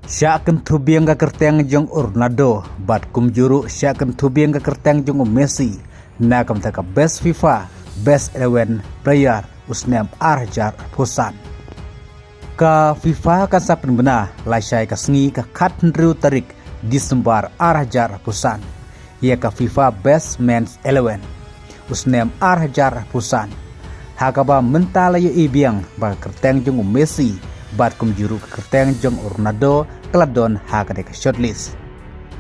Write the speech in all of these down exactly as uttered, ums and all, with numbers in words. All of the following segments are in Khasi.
Shah kynthup biang ka kyrteng jong u Ronaldo bad kumjuh ruh shah kynthup biang ka kyrteng jong u Messi na ka bynta ka best FIFA best eleven player u snem ar hajar arphew san. Ka FIFA kan sa pynbna lashai ka sngi ka khathynriew tarik Disembar ar hajar arphew san ïa ka FIFA best men's eleven u snem ar hajar arphew san, ha kaba mynta la ïohi biang ba ka kyrteng jong u Messi bad kumjuh ruh ka kyrteng jong u Ronaldo ka la don ha kane ka shortlist.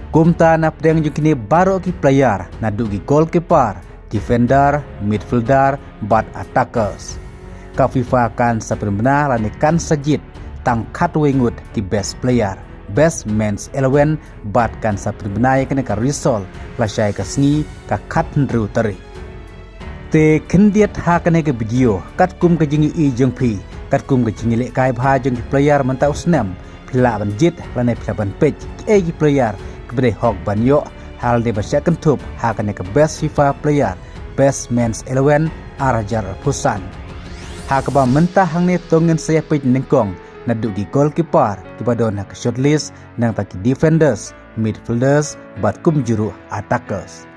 Kumta na pdeng jong kine baroh ki player, naduh ki goalkeeper, defender, midfielder bad attackers, ka FIFA kan sa pynbna lane kan sa jied tang khatwei ngut ki best player, best men's eleven bad kan sa pynbna ïa kane ka result lashai ka sngi ka khathynriew tarik. Te khyndiat ha kane ka video, katkum ka jingïohi jong phi, katkum ka jingïalehkai bha jong ki player mynta u snem, phi lah ban jied lane phi lah ban peit kiei ki player kiba dei hok ban ïoh ha lade ba shah kynthup ha kane ka best FIFA player best men's eleven ar hajar arphew san. Ha kaba mynta hangne to ngin sa ïa peit nyngkong naduh ki goalkeeper kiba don ha ka shortlist, nangta ki defenders, midfielders bad kumjuh ruh attackers.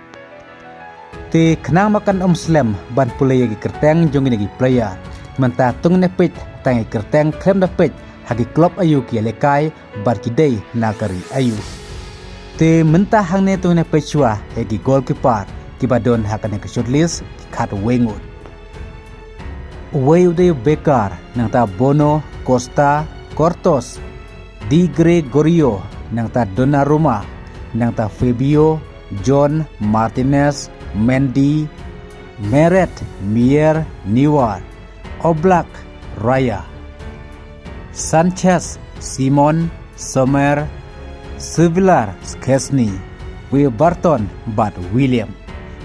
Te khnang ba kan ym slem ban pule ïa ki kyrteng jong kine ki player, mynta to ngin ïa peit tang ïa ki kyrteng khlem da peit ha ki club aïu ki ïalehkai bad ki dei na ka ri aïu. Te mynta hangne to ngin ïa peit shuwa ïa ki goalkeeper kiba don ha kane ka shortlist, ki khatwei ngut. Uwei u dei u Becker, nangta Bono, Costa, Courtois, Di Gregorio, nangta Donnarumma, nangta Fabio, John, Martinez, Mendy, Meret, Meyer, Neuer, Oblak, Raya, Sanchez, Simon, Sommer, Sevilar, Szczesny, Warburton bad William.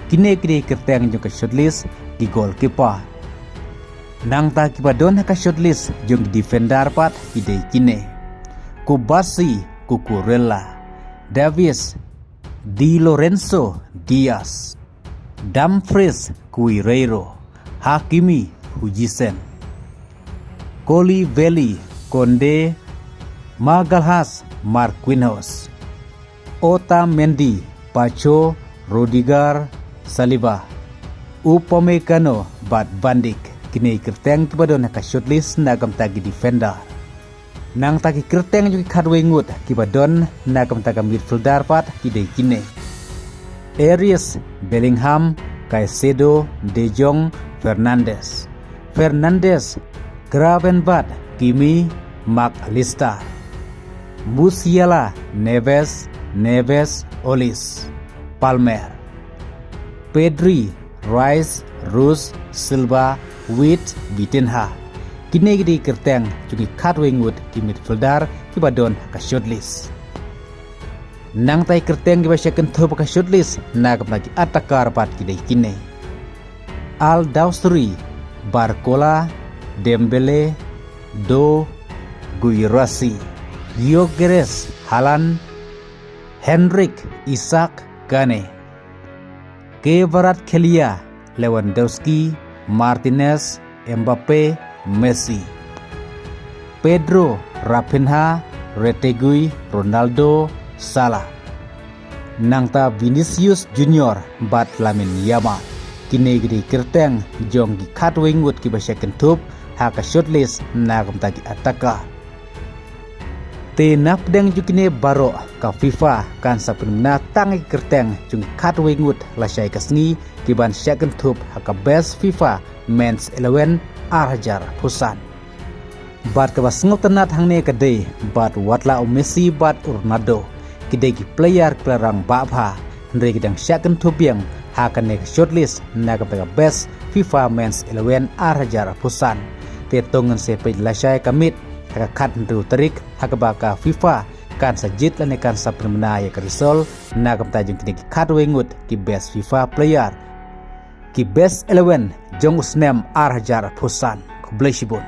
Kine ki dei kyrteng jong ka shortlist ki goalkeeper. Nangta kiba don ha ka shortlist jong ki defender pat ki dei kine: Kubasi, Cucurella, Davies, Di Lorenzo, Diaz, Dumfries, Guerreiro, Hakimi, Huijsen, Koulibaly, Koundé, Magalhaes, Marquinhos, Otamendi, Pacho, Rudiger, Saliba, Upamecano bad Van Dijk. Kine ki kyrteng kiba don ha ka shortlist na ka bynta ki defender. Nangta ki kyrteng jong ki khatwei ngut kiba don na ka bynta ka midfielder pat ki dei kine: Reus, Bellingham, Caicedo, De Jong, Fernandes, Fernandes, Gravenberch, Kimmich, Mac Allister, Musiala, Neves, Neves, Olise, Palmer, Pedri, Rice, Reus, Silva, White, Vitinha. Kine ki dei kyrteng jong ki khatwei ngut ki midfielder kiba don ha ka shortlist. Nangta ki kyrteng kiba shah kynthup ha ka shortlist na ka bynta ki attacker pat ki dei kine: Al Dawsri, Barcola, Dembele, Doh, Guirassy, Gyökeres, Haaland, Henrik, Isak, Kane, Kvaratskhelia, Lewandowski, Martinez, Mbappe, Messi, Pedro, Raphinha, Retegui, Ronaldo, Salah, nangta Vinicius Junior bad Lamine Yamal. Kine ki dei kyrteng jong ki khatwei ngut kiba shah kynthup ha ka shortlist na ka bynta ki attacker. Te na pdeng jong kine baroh, ka FIFA kan sa pynbna tang ïa ki kyrteng jong ki khatwei ngut lashai ka sngi kiban shah kynthup ha ka best FIFA men's eleven ar hajar arphew san. Bad kaba sngewtynnat hangne ka dei, bad watla u Messi bad u Ronaldo ki dei ki player kiba la rangbah bha, hynrei ki dang shah kynthup biang ha kane ka shortlist na ka bynta ka best FIFA men's eleven ar hajar arphew san. Te to ngin sa peit lashai ka miet ha ka khathynriew tarik, ha kaba ka FIFA kan sa jied lane kan sa pynbna ïa ka result na ka bynta jong kine ki khatwei ngut ki best FIFA player, ki best eleven jong u snem ar hajar arphew san. Khublei shibun.